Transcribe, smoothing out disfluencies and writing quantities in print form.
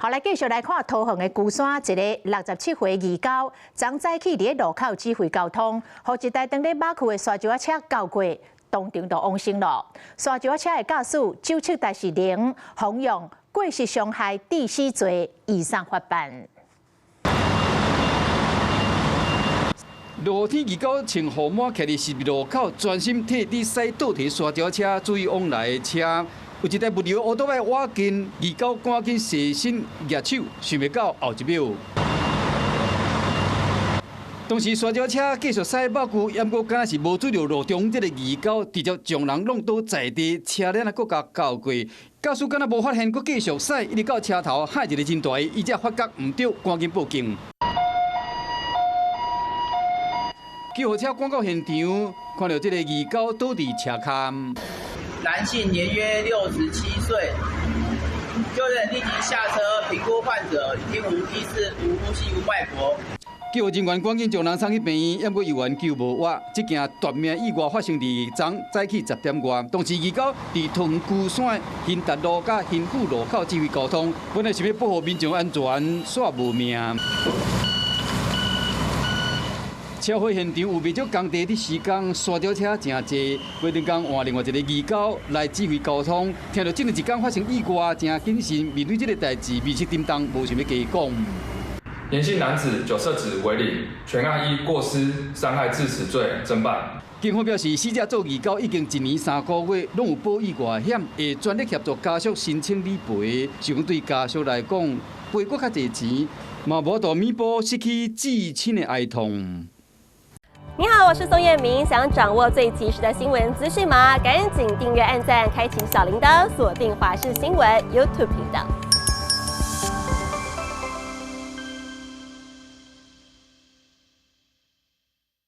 好，來繼續來看桃園的龜山，一个67歲二狗，昨早起佇咧路口指揮交通，予一台當咧馬廍的沙石仔車鉤過，當場就往生咯。沙石仔車的駕駛酒測值是零，予用過失傷害致死罪移送法辦。露天二狗穿雨帽，徛佇十字路口，專心替佇駛倒提沙石車注意往來的車。有一台物流烏多擺倚近，二狗趕緊踅身舉手，想袂到後一秒。當時沙石車繼續駛馬廍，猶閣敢若是無注意著路中這个二狗，直接將人挵倒在地，車輪仔閣共鉤過。駕駛敢若無發現，閣繼續駛，一直到車頭幌一个真大，伊才發覺毋對，趕緊報警。救護車趕到現場，看著這个二狗倒佇車跤。男性，年約67歲，救人立即下車評估患者，已經無意識、無呼吸、無脈搏。救護人員趕緊將人送去病院，猶閣猶原救無活。這件奪命意外發生佇昨早起10點外，當時二狗佇桃園龜山興達路佮興富路口指揮交通，本來是欲保護民眾安全，煞無命。車禍現場有袂少工地佇施工，沙石車誠濟。過兩工換另外一个二狗來指揮交通，聽著這兩一工發生意外，誠謹慎面對這个代誌，面色沉重，無想欲加講。顏姓男子酒測值為零，全案依過失傷害致死罪偵辦。警方表示，死者做二狗已經1年3個月，攏有保意外險，會全力協助家屬申請理賠。想講對家屬來講，賠閣較濟錢，嘛無法度彌補失去至親的哀痛。你好，我是宋燕明，想掌握最及時的新聞資訊嗎？趕緊訂閱、按讚、開啟小鈴鐺，鎖定華視新聞 YouTube 頻道。